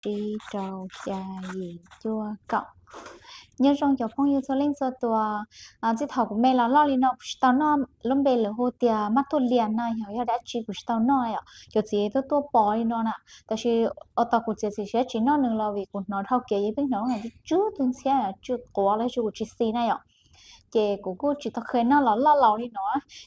Tsib, rau, xya, yim, cuaj, kaum. Nyob zoo cov phooj ywg txhua leej txhua tus. Txij thaum kuv me los loj li no kuv tsis tau noj lub npe lawv hu tias maj thuaj lias no yog yog dab tsi kuv tsis tau noj yom. Cov txiv tuaj tuaj pov li no na, tab sis ua tau kuv txiav txim siab tsis noj nws los vim kuv hnov dhau kev yeej pheej hnov tsw tsw tus ntxhiab tsw quav los tsis kuv tsis xis na yom. Ces kuv kuj tsis tau kheev noj los loj laus li no,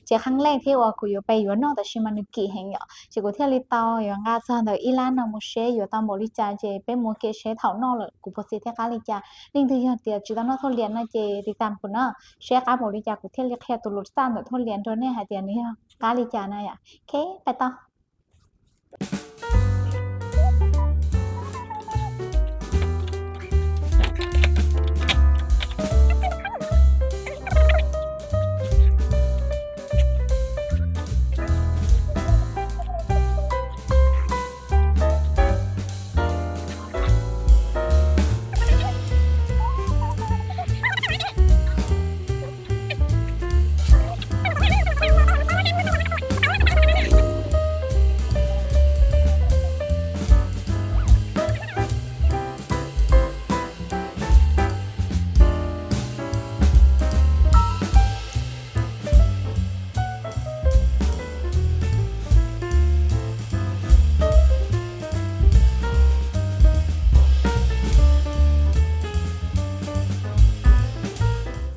ces qee leej thiab uas kuv yuav pes yuav noj tab sis mas nws kim heev yom, ces kuv thiaj li tau yuav nqa txog ntawm ib lab no mus seb yuav tau npaum li cas ces peb mus ua ke seb thaum noj lawm kuv puas txi thiab qab li cas. Leej twg yog tias tsis tau noj thuaj lias no ces tiv tam kuv na, seb qab npaum li cas kuv thiaj li qhia tus lus txaj ntawm thuaj lias rau nej hais tias nws yog qab li cas na yom. Ok, pais tau.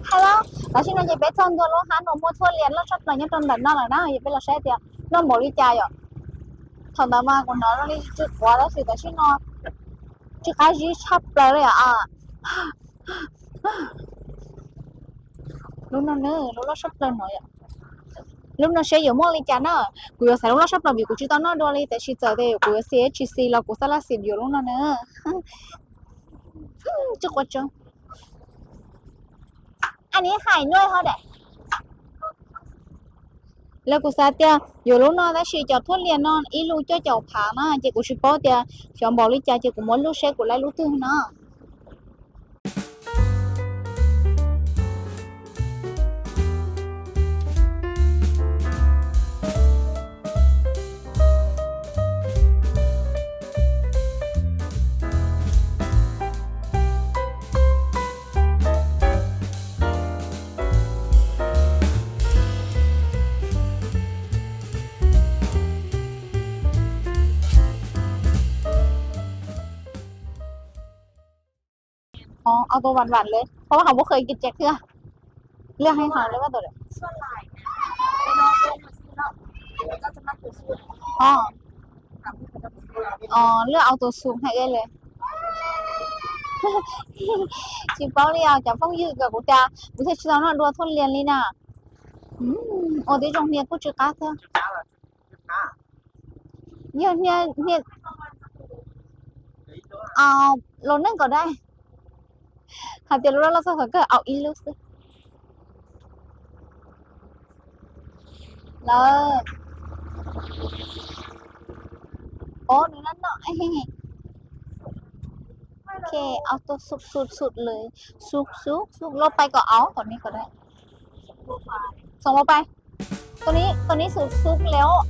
Hello, tam sim no ces peb txog ntua lub hab uas muaj thuaj lias loj tshaj plaws nyob rau ntawm no lawm na, yog peb los saib tias noj npaum li cas yom. Thaum ntawd mas kuv hnov li tsw quav tab sis tam sim no tsw qab zib tshaj plaws li yom. Lub no na, lub loj tshaj plaws no yom. Lub no seb yuav muaj li cas na. Kuv yuav xaiv lub loj tshaj plaws vim kuv tsis tau noj dua li, tab sis txawm tias kuv yuav xis tsis xis los kuv xav laj xim yuav lub no na. Tsw quav tso. Ani hais nuaj ho de. Lawv kuv xav tias yuav lub no tab sis cov thuaj lias no ib lub cuaj caum phav na ces kuv tsis paub tias xyov npaum li cas ces kuv muab lub seb kuv laib lub twg no. Auto vam vam li, pab hab muab khaws kis tsev thiab. Lwaj heev hais li pab tau. Lwaj auto xum hais li. Tsis paub li os cov phooj ywg, kom kuv tias kuv thiaj tsis tau noj dua thuaj lias li na. Ua tib zoo hnia kuj tsw qab thiab. Yog hnia, hnia los neej kom dai. Hais tias lub loj loj txog thaum kawg au ib lub xwb. Lawm. Os, nws loj no. Ok, auto xum xum xum lawm. Xum xum xum loj pais kom au tom ni kom dai. Xoom loj pais. Tom ni xum xum li os.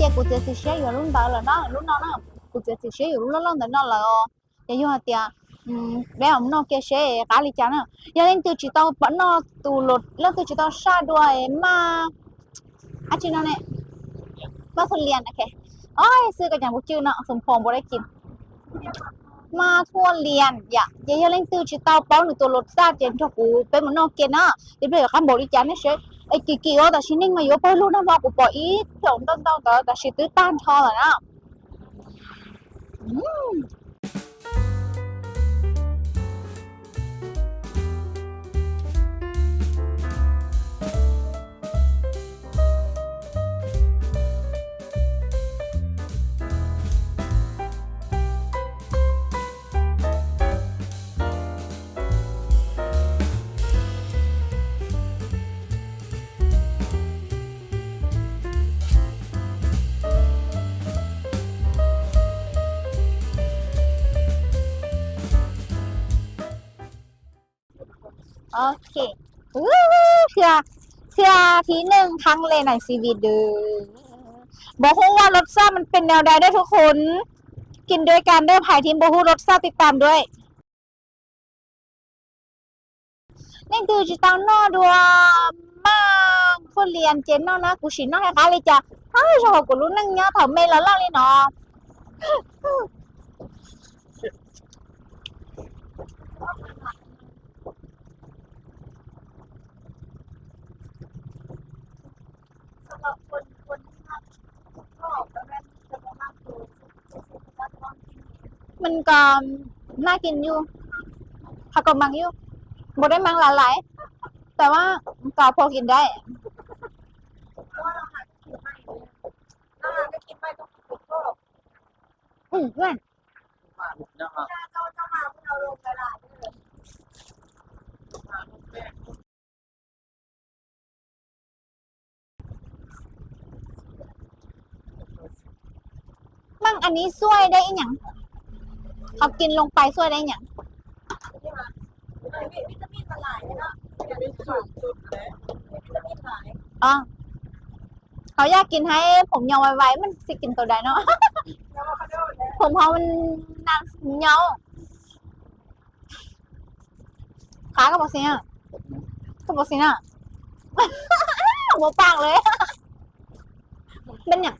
Ces kuv txiav txim siab yuav lub ntawd lawm na, lub no na, kuv txiav txim siab yuav lub loj loj ntawd no lawm. Ces yog hais tias peb mam noj kiag seb qab li cas na. Yog leej twg tsis tau pom noj tus, leej twg tsis tau saj dua maj, ab tsi no ne, maj thuj lias, o xwb ko cas kuv cw no xum phom npua dab kis. Maj thuaj lias yom, ces yog leej twg tsis tau paub nws tus los txaj ces nrog kuv peb mus noj ke na. Ces peb yuav qab npaum li cas nej saib. Es kim kim ua tam sim neej mas yuav pawg lug nag hmo, kuv pom ib tsoom ntau ntau ntawd tab sis twb tag nrho lawm na. Ok, เทื่อ เทื่อที่หนึ่งครั้งแรกในชีวิตเด้อ บอกว่า รสชาติมันเป็นแนวใดเด้อทุกคน กินด้วยกันเด้อ ใครที่บ่ฮู้รสชาติติดตามด้วย Leej twg tsis tau noj dua maj thuaj lias ces noj na, kuv sim noj hais qab li cas, hais zog hauv kuv lub neej nyob thaum me los loj li no. Mình còn, น่ากินอยู่ เขาก็มักอยู่ บ่ได้มักหลายๆ แต่ว่าก็พอกินได้ อืมเพื่อน มันอันนี้ช่วยได้อีหยัง เขากินลงไปช่วยได้อีหยัง อ๋อ เขาอยากกินให้ผมยาวไวๆ มันสิกินตัวใดเนาะ ผมเขามันนานยาว ขาก็บอกสินะ ก็บอกสินะ หัวปากเลย เป็นอย่าง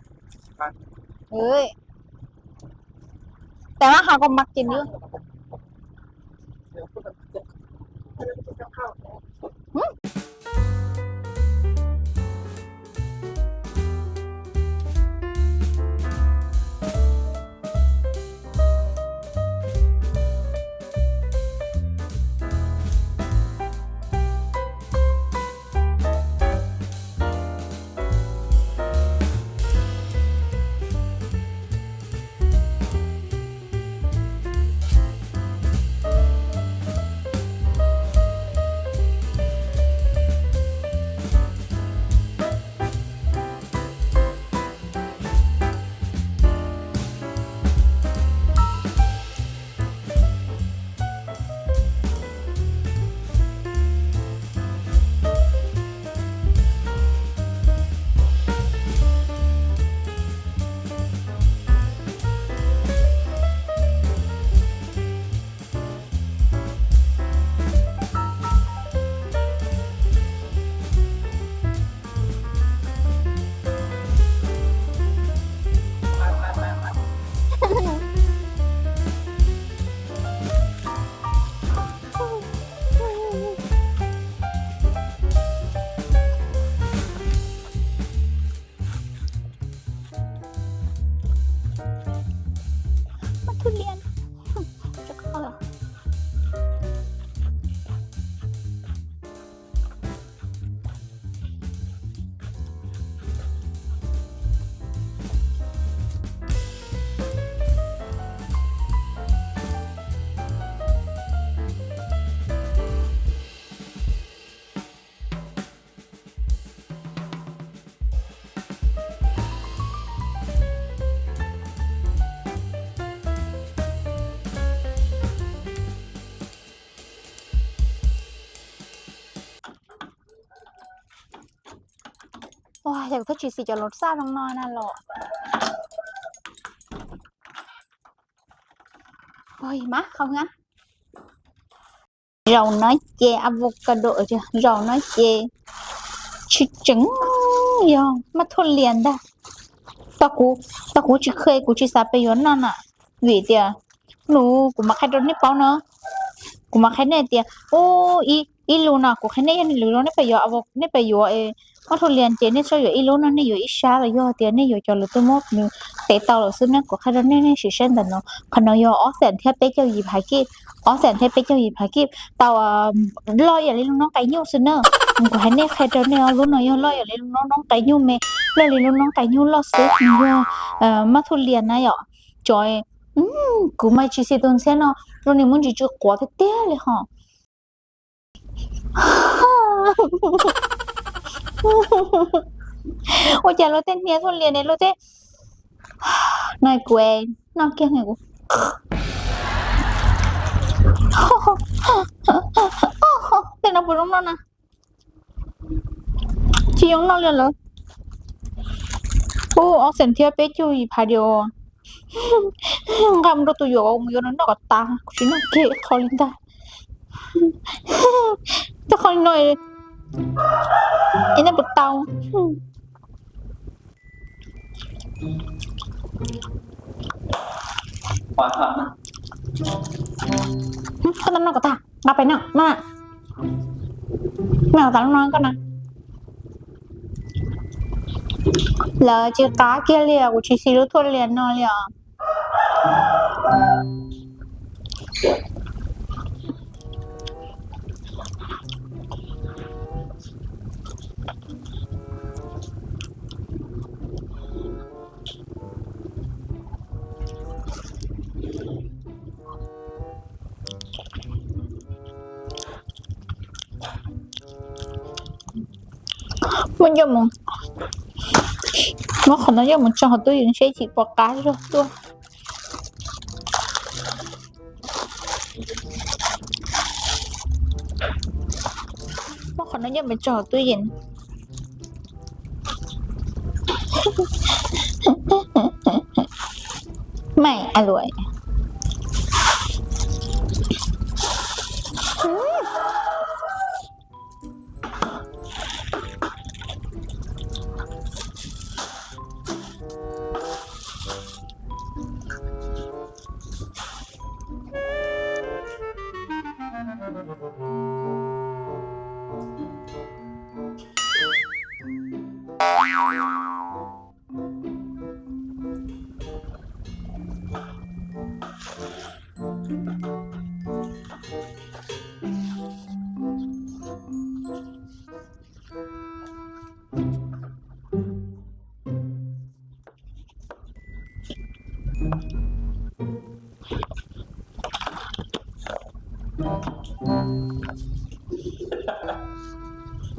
เอ้ย แต่ว่าเขาก็มักกินอยู่ Maj thuaj lias. Ua, yog kuv thiaj tsis xis cov los xaj zoo no na los. Ua, mas qhov, zaum no ces avocado, zaum no ces tsis tseem yog maj thuaj lias ntag. Tau kuv tsis kheev, kuv tsis xav pes yuav noj na, vim tias Nus, kuv mam qhia rau nej paub no. Kuv mam qhia nej tias, u, ib lub no kuv qhia nej yog nej lwm los nej pem yuav, nej pem yuav mab thuj lias ces nej txhob yuav ib lub no, nej yuav ib sab los yog tias nej yuav cov lwm tus muab nws tev tau lawm xwb na. Kuv qhia rau nej, nej sim saib ntawm no. Qhov no yog ob xees thiab peb caug yim phav kib, ob xees thiab peb caug yim phav kib tau loj ib yam li lub noob qe nyuj xwb na. Kuv hais nej qhia rau nej, lub no yog loj ib yam li lub noob qe nyuj me, loj li lub noob qe nyuj loj xwb, nws yog mab thuj lias na yom. Cov, kuv mas tsis xis tus ntxhiab no, zoo li muab ntsis tsw quav tiag tiag li ho. Ua cas luag tej hnia thuj lias ne luag tej. No kuv noj kiag ne kuv. Tej no puas zoo noj na? Tsis zoo noj li lawm. Ub, ob xees thiab peb caug yim phav diam. Nqa mus rau tus yuam mus yuav nws noj kom tas, kuv tsis noj kiag qho li ntag. Tej qho li no es nej puas tau? Koj tau noj kom tag, nqa pem noj mas. Maj tas lub no koj na. Lawv tsis qab kiag li os, kuv tsis xis lub thuj lias no li os. Muab coj mus, muab qhov no coj mus tso hauv tub yees seb chim puas qab zog tuaj. Muab qhov no coj mus tso hauv tub yees. Maj a luam.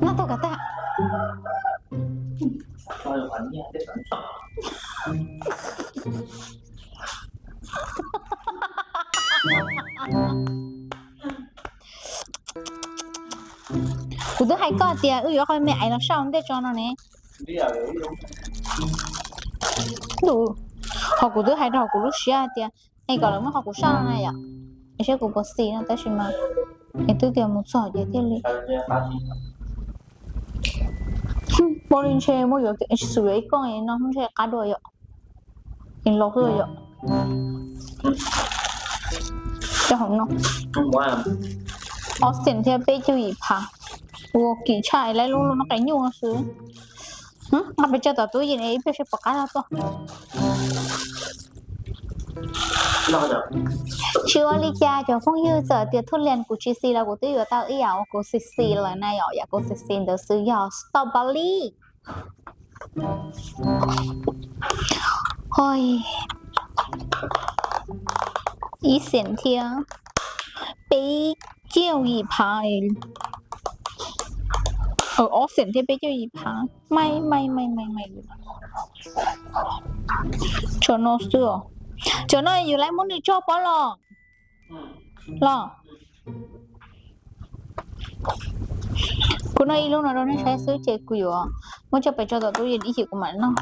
Noj tau kom tag. Kuv twb hais koj tias wb yuav qhov me aiv los saj ntej tso no ne. Ho kuv twb hais rau kuv lub siab hais tias es kom lawv muab qhov kuv saj no na yom, es saib kuv puas xis no tab sis mas es twb tias mus txog ces thiaj li. Muaj li ntshe muab yuav xum yuav ib kooj no ntshe qab dua yom. Es los xwb yom. Cov hauv no ob xees thiab peb caug yim phav. Ua kim tshaj lawm lub noob qe nyuj no xwb. Nqa pes tsawg tom tub yees ib pliag seb puas qab zog tuaj. Tsis ua li cas cov phooj ywg, txawm tias thuj lias kuv tsis xis los kuv twb yuav tau ib yam uas kuv xis xis lawm na yom. Yam kuv xis xis ntawd xwb yog strawberry. Ib xees thiab peb caug yim phav, ob xees thiab peb caug yim phav. Mai mai mai mai mai. Cov no xwb os. Cov no yus lawv muab nws tso pov los los. Kuv noj ib lub no rau nej saib xwb ces kuv yuav muab coj pes tso tom tub yees ib chim kuv mam noj.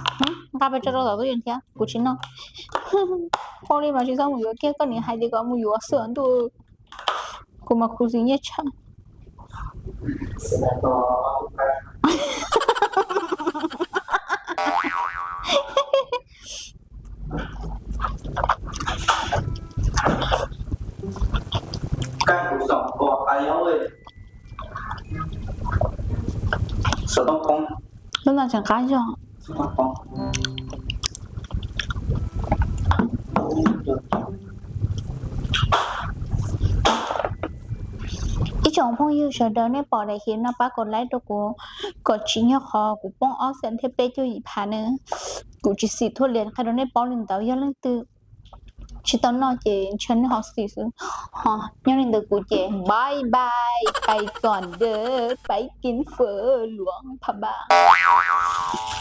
Nqa pes tso rau tom tub yees thiab kuv tsis noj. Ua li mas tsis txhob mus yuav kiag, koj niam hais tias kom mus yuav xwb ntuj. Kuv mas khuv xim nyiaj tshaj. Lub no tseem qab zog. Ib tsoom phooj ywg sawv daws, nej pom daim hiav no pab kom like rau kuv, kom tsim nyog qhov kuv poob ob xees thiab peb caug yim phav na. Kuv tsis xim thuaj lias qhia rau nej paub li ntawd, yog leej twg tsis tau noj ces ntshe nej ho xim xwb. Ho nyob li ntawd kuv ces bye bye, ไปก่อนเด้อ, ไปกินเฝอหลวงพระบาง.